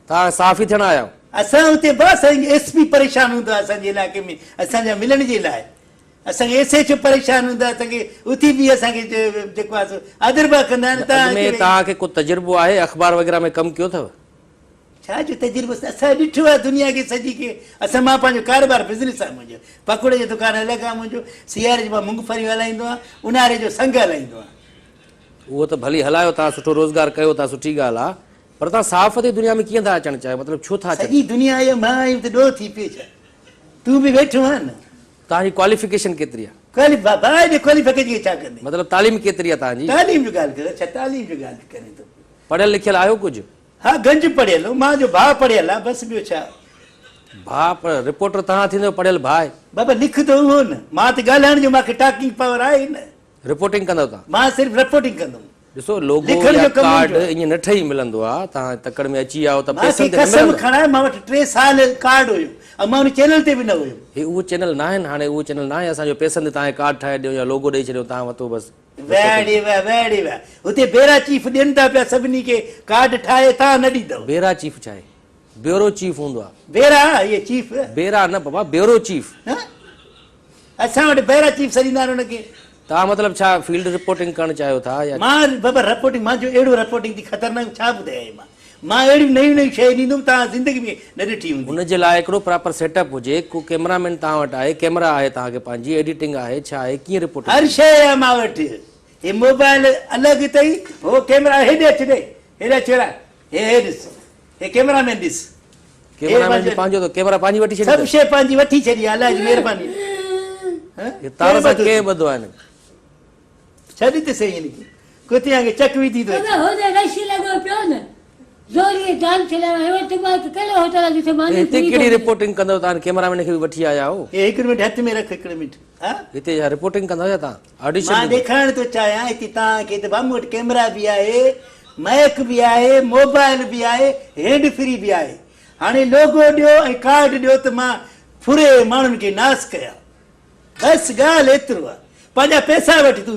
توهان صحافي ٿيڻ آيا آهيو؟ اسان اتي با سائين ايس پي پريشان هوندو آهي اسان جي علائقي ۾ اسان جا ملڻ جي لاء اسان کي ايس ايڇ او پريشان هوندو آهي اسان کي اٿي بيهي اسان کي جيڪو آهي سو آدربا ڪندا آهن اڳ توهان ۾ اچي توهان کي ڪو تجربو آهي اخبار وغيره ۾ ڪم ڪيو اٿو؟ ڇا جو تجربو اسان ڏٺو آهي دنيا کي سڄي کي اسان مان پنهنجو ڪاروبار بزنس آهي منهنجو پڪوڙي جو دڪان الڳ آهي منهنجو سياري جو مان مونگ ڦريون هلائيندو آهيان اونهاري جو سنگ هلائيندو آهيان. اهو ته ڀلي هلايو توهان سٺو روزگار ڪيو ٿا سٺي ڳالهه آهي پر توهان صحافتي دنيا ۾ ڪيئن ٿا اچڻ چاهيو مطلب ڇو ٿا اچڻ سڄي دنيا آئي آهي مان آيم ته ڏوهه ٿي پيو ڇا تون به ويٺو آهين نه. توهان جي ڪواليفڪيشن ڪيتري آهي؟ ڪوالي بابا ايڏي ڪواليفڪيشن کي ڇا ڪندين؟ مطلب تعليم ڪيتري آهي توهان جي؟ تعليم جو ڳالهه ڪر اڇا تعليم جو ڳالهه ڪرين ٿو. پڙهيل لکيل آهيو ڪجهه؟ ها گنج پڙهيل هو مان جو ڀاء پڙهيل آهي بس ٻيو ڇا. ڀاء پر رپورٽر توهان ٿيندو پڙهيل ڀاء. بابا لکندو اهو نه مان ته ڳالهائڻ جو مان کي ٽاڪنگ پاور آهي نه. رپورٽنگ ڪندو توهان؟ مان صرف رپورٽنگ ڪندم. ڏسو لوگو لکڻ يا جو ڪم ڪارڊ منهنجو آهي. ائين نه ٺهي ملندو آ توهان تڪڙ ۾ اچي ويا آهيو ته مان کي پئسن تي نه قسم ملندو. کڻائي مان وٽ 3 سال ڪارڊ هيو ۽ مان ان چينل تي به نه هيم. هي اهو چينل ناهن هاڻي اهو چينل ناهي اسان جو پئسن تي توهان کي ڪارڊ ٺاهي ڏيون يا لوگو ڏئي ڇڏيون توهان وتو بس. واهه ڙي واهه واهه ڙي واهه هتي بيرا چيف ڏين ٿا پيا سڀني کي ڪارڊ ٺاهي توهان نه ڏيندؤ. بيرا چيف ڇا آهي؟ بيورو چيف هوندو آ. بيرا اهي چيف. بيرا نه بابا بيورو چيف. ها اسان وٽ بيرا چيف سڏيندا آهن ان کي. توهان مطلب ڇا فيلڊ رپورٽنگ ڪرڻ چاهيو ٿا يا. مان بابا رپورٽنگ مان جو اهڙو رپورٽنگ ٿي خطرناڪ ڇا ٻڌايائين مان مان اهڙيون نيون نيون شيون ڏيندم توهان زندگي ۾ نه ڏٺي هوندي. ان جي لاء هڪڙو پراپر سيٽ اپ هجي ڪو ڪيمرا مين توهان وٽ آهي ڪيمرا آهي توهان کي پنهنجي ايڊيٽنگ آهي ڇا آهي ڪيئن رپورٽنگ هر شيء آهي مان وٽ هي موبائل الڳ اٿئي هو ڪيمرا هيڏي اچ ڏي هيڏي اچ هيڏي هي هي ڏس هي ڪيمرا مين ڏس. ڪيمرا مين به پنهنجو ته ڪيمرا پنهنجي وٺي ڇڏي سڀ شيء پنهنجي وٺي ڇڏي الله جي مهرباني. هي تار سان ڪنهن ٻڌو آهي هن کي. ڇڏ ته سهي هن کي ڪتي وانگي چڪ وڌي ٿو اچي. هوڏي رش لڳو پيو نه زوريء جان ڇڏائڻ آيو ته مان هڪ ڪهڙو هوٽل آهي جتي ماني هتي فري ٿو ڪهڙي ملي. رپورٽنگ ڪندؤ توهان ڪيمرا مين کي به وٺي آيا آهيو. هي هڪڙو منٽ هٿ ۾ رک هڪڙو منٽ ها. هتي ڇا رپورٽنگ ڪندؤ يا توهان آڊيشن مان ڏيندؤ. ڏيکارڻ ٿو چاهيان هتي توهان کي ته ڀاء مون وٽ ڪيمرا به آهي مائيڪ به آهي موبائل به آهي هينڊ فري به آهي هاڻي لوگو ڏيو ۽ ڪارڊ ڏيو ته مان ڦري ماڻهن کي ناس ڪيان بس ڳالهه ايترو آهي پنهنجا پئسا وٺ تون.